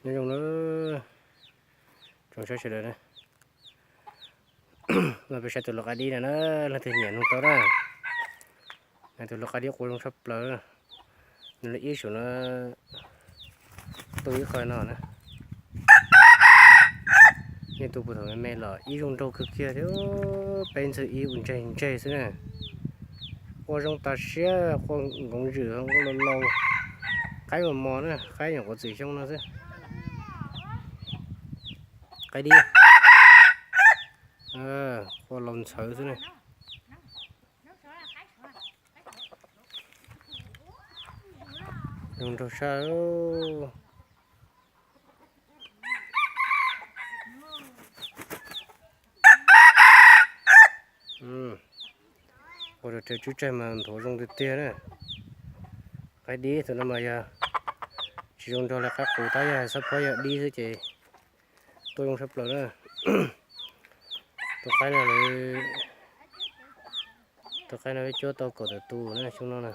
ຍາຍົງເດີ ຈົ່ງໃຊ້ເສຍເດີນະ ມາໄປໃຊ້ຕົວລອກອາດີນະ ນະ ລະເທື່ອຫຍຽນຂອງເຕົານະ ໃນຕົວລອກອາດີໂຄລົງສັບເປີ ນະ ລະອີສຸນະ ຕຸ້ຍຄອຍນອນນະ ນີ້ຕູປູເຖົ້າແມ່ນລະ ອີຍົງໂດຄືເກຍເດີ ເປັນຊື່ອີອຸ່ນໃຈໃຈຊື່ນະ ໂຄລົງຕາເຊຍ ໂຄລົງຢື ໂຄລົງໂລ ໄຄມາໝໍນະ ໄຄຫຍັງກໍຊິຊົງນະຊື່ ໄຄດີ ເອີ ໂຄລົງເສີຊື່ນະ ລົງໂຕຊາໂອ ອືມ ໂອເດເທຈຸໃຈມັນໂຖລົງເຕຍໆນະ ໄຄດີໂຕນັ້ນມາຢາ ຊິລົງໂຕແລ້ວຄັບ ໂຕຕາຍາຊັບພອຍາດີຊິເຈ ໂຕລົງຊັບເປີນະ ໂຕໄຄນະເລີຍ ໂຕໄຄນະໄວ້ໂຈໂຕໂກໂຕຕູນະ ຊຸງນັ້ນນະ.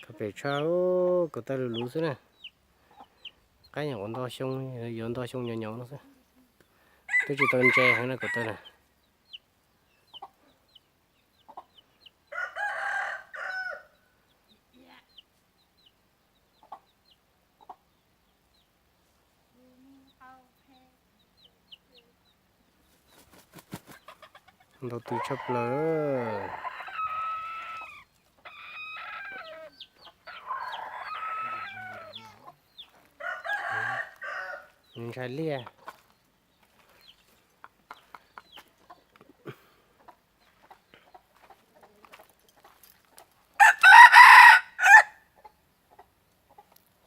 ກາເປຊາໂອ ກາຕາລູລູຊະນະ ກາຫຍັງອອນດອກຊົງ ຍອນດອກຊົງຍອນຍອນຊະ ໂຕຈິຕອນແຈຫັ້ນນະ ກາຕານະ. ດອກຕີຊັບເລີ ຍິງຊາຍເລຍ.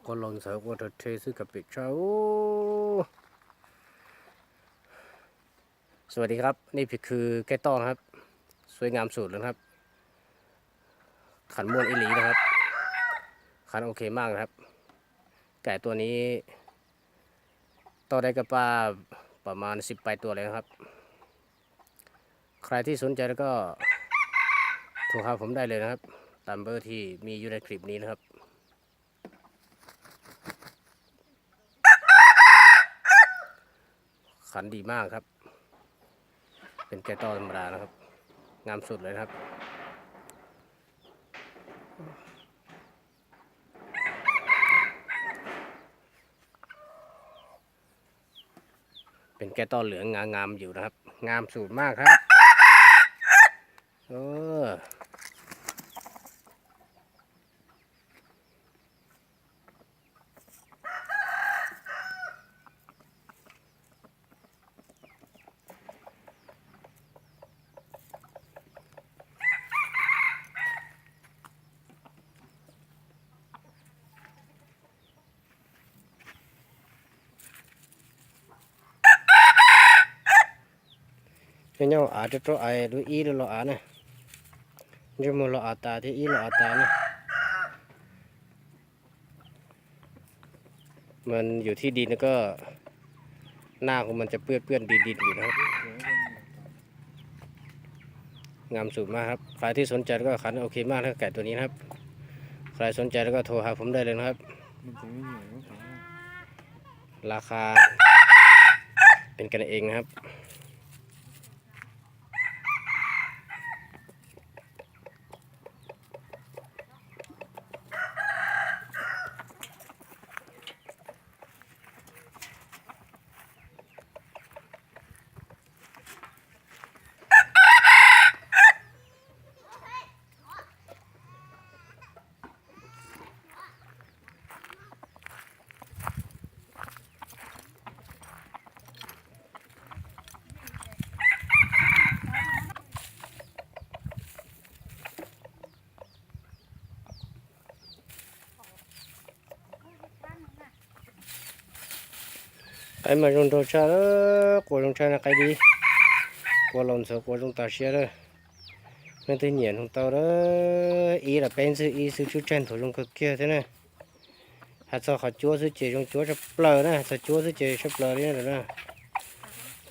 ກໍລອງໃສ່ ກໍເທຊື່ກັບເປັດຊາ. ໂອ້ ສະຫວັດດີຄັບ ນີ້ຄືແກ້ຕ້ອນນະຄັບ ສວຍງາມສຸດແລ້ວນະຄັບ ຂັນມ່ວນອີ່ຫຼີນະຄັບ ຂັນໂອເຄມາກນະຄັບ ໄກ່ຕົວນີ້ ຕໍ່ໄດ້ກັບປາປະມານສິບປາຍຕົວແລ້ວນະຄັບ ໃຄທີ່ສົນໃຈແລ້ວກໍໂທຫາຜົມໄດ້ເລີຍນະຄັບ ຕາມເບີທີ່ມີຢູ່ໃນຄລິບນີ້ນະຄັບ ຂັນດີມາກຄັບ ເປັນແກ້ຕໍ່ທຳມະດານະຄັບ ງາມສຸດເລີຍນະຄັບ ເປັນແກ້ຕໍ່ເຫຼືອງງາມຢູ່ນະຄັບ ງາມສຸດມາກຄັບ ເອີ. ຍາວໆ ອາດຈະໂຕໄອ ຫຼື ອີ ຫຼື ລໍອານະ ຈະມາລໍອາຕາ ທີ່ ອີ ລໍອາຕານະ ມັນຢູ່ທີ່ດິນ ແລ້ວກໍໜ້າຂອງມັນຈະເປື້ອນໆດິນໆຢູ່ນະຄັບ. ງາມສຸດມາກຄັບ ໃຄທີ່ສົນໃຈແລ້ວກໍຂັນໂອເຄມາກນະ ໄກ່ຕົວນີ້ນະຄັບ ໃຄສົນໃຈແລ້ວກໍໂທຫາຜົມໄດ້ເລີຍນະຄັບ ລາຄາເປັນກັນເອງນະຄັບ. ໄກ່ມາລົງໂຕຊາເດີ ກົວລົງຊານະໄກ່ດີ ກົວລົງເສືອ ກົວລົງຕາເຊຍເດີ ແມ່ນແຕ່ຫຍຽນຂອງເຕົາເດີ ອີລະເປັນຊື່ອີ ຊື່ຊື່ແຈນໂຖລົງກະເກຍເດີນະ ຫາຊອກເຂົາຈົວຊື່ເຈ ຈົງຈົວຊະເປີນະ ຊະຈົວຊື່ເຈຊະເປີນີ້ນະ.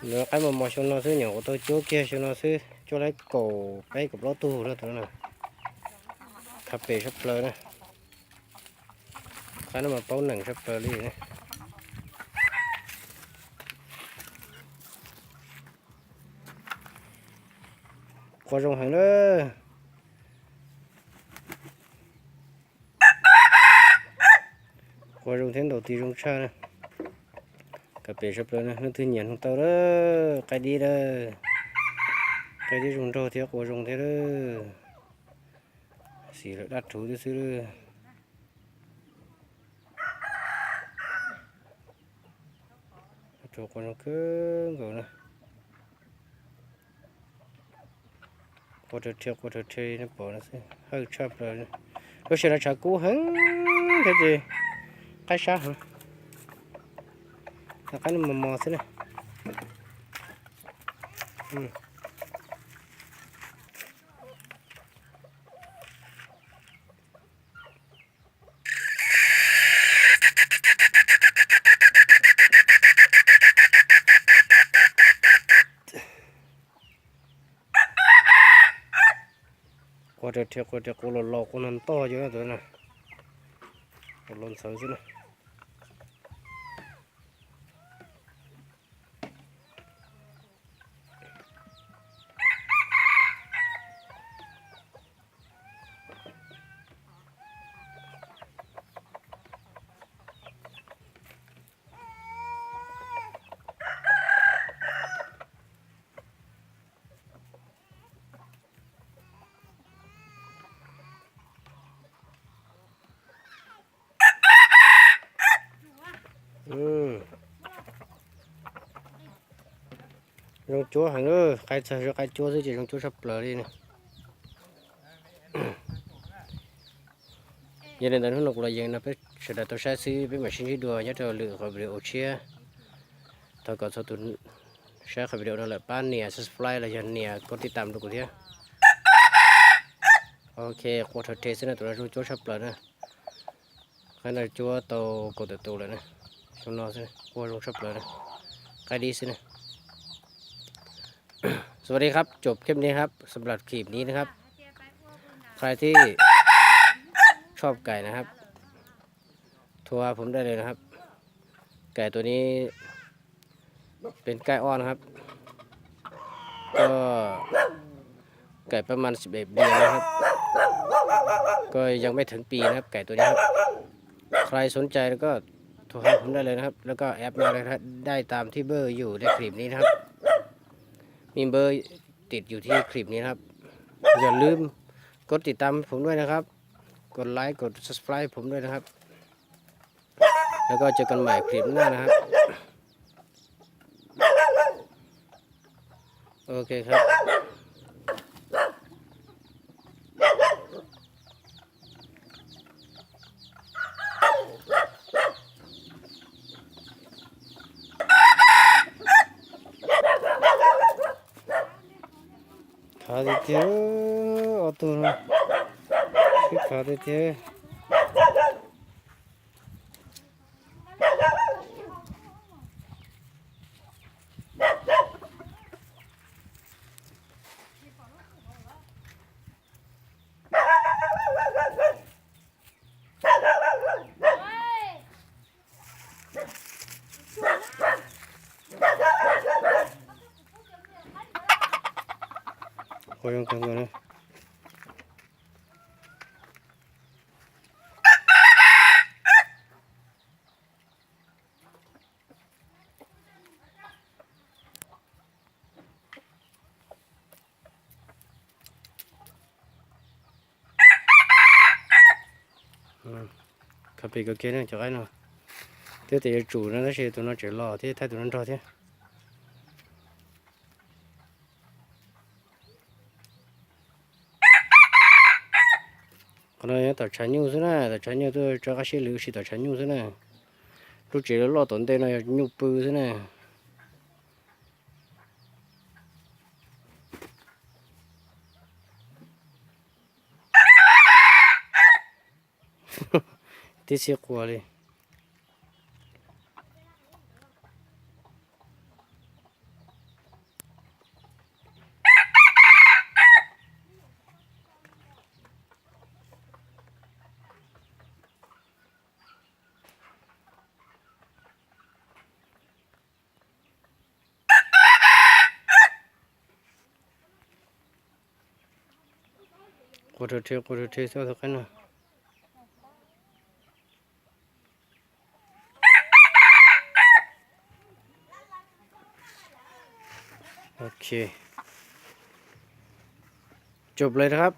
Nó cái mà mò xông nó xứ nhổ của tôi chúa kia xông nó xứ, chúa lấy cổ cái cục lót tu nữa tụi nó nè. Cà phê sắp lơ nè. Cái nó mà pấu nặng sắp lơ đi nè. Qua rồng hàng đó. Qua rông thêm đầu tư rông xa nè. Cà phê sắp lơ nè, nó tự nhiên không tao đó. Cái đi đó. Cái đi rông rô theo qua rông theo đó. Xì lợn đắt thú tí xíu đó. Cho qua rông cứ ngầu nè. Qua trò trêu, qua trò trêu nó bỏ nó xí. Hơi chập rồi. Có sẽ là chả cú hứng. Cái gì? Cái sát hả? Là cái nó mò mò xí nè. Ừ. Qua trò trêu, qua trò cú lò lò, cú năn to chứ đó nè. Cú lăn xấu xí nè. Ừ. Rông chúa hàng ơ, cái sao cho cái chúa chứ chỉ rông chúa sắp lở đi nè. Giờ này tao nó nộp là giờ nó phải sửa lại tao sai xí với mà xin đùa nhớ cho lựa khỏi video chia. Thôi có số tụi share ໃຫ້ວິດີໂອນັ້ນແຫຼະ ປ້າເນຍ subscribe ແລ້ວຢ່າເນຍ ກົດຕິດຕາມດູກູເທຍ. ໂອເຄ ກົດເທສນະ ຕົວລະໂຈະຊັບເລີຍນະ ຂະໜາດໂຈະໂຕກົດໂຕເລີຍນະ ຊົມນອນຊິ ກົດລົງຊັບເລີຍນະ ກາຍດີຊິນະ. ສະຫວັດດີຄັບ ຈົບຄລິບນີ້ຄັບ ສຳລັບຄລິບນີ້ນະຄັບ ໃຄທີ່ຊອບໄກ່ນະຄັບ ໂທຫາຜົມໄດ້ເລີຍນະຄັບ ໄກ່ຕົວນີ້ ເປັນໄກ່ອ່ອນນະຄັບ ກໍໄກ່ປະມານສິບເອັດເດືອນນະຄັບ ກໍຍັງໄມ່ເຖິງປີນະຄັບ ໄກ່ຕົວນີ້ຄັບ. ໃຄສົນໃຈແລ້ວກໍໂທຫາຜົມໄດ້ເລີຍນະຄັບ ແລ້ວກໍແອັດມາໄດ້ ໄດ້ຕາມທີ່ເບີຢູ່ໃນຄລິບນີ້ນະຄັບ ມີເບີຕິດຢູ່ທີ່ຄລິບນີ້ນະຄັບ. ຢ່າລືມກົດຕິດຕາມໃຫ້ຜົມດ້ວຍນະຄັບ ກົດໄລ ກົດ subscribe ໃຫ້ຜົມດ້ວຍນະຄັບ. ແລ້ວກໍເຈີກັນໃໝ່ຄລິບໜ້ານະຄັບ ໂອເຄຄັບ. ຂາຕິດເທ ອອໂຕ້ນະ ຂາຕິດເທ. ໂອ້ຍ ຍັງເຖິງຢູ່ນະ. ອືມ ຄັບ ເປັນກໍເກນເນາະ ຈະໄດ້ເນາະ ແຕ່ ແຕ່ຈະຈູນະ ແຕ່ເຊໂຕນອນຈະລໍ ທີ່ໄທໂຕນອນລໍ ທີ່ ຂະໜາດຕາຊາຍຍູ້ຊະນະ ຕາຊາຍຍູ້ໂຕຈະກະຊິຫຼືຊິຕາຊາຍຍູ້ຊະນະ ລູກເຈລະລໍຕອນເຕນະ ຍູ້ປືຊະນະ. ຕິດເຊກວ່າເລີຍ. Go to the, go to the, go to the. ໂອເຄ ຈົບເລີຍນະຄັບ.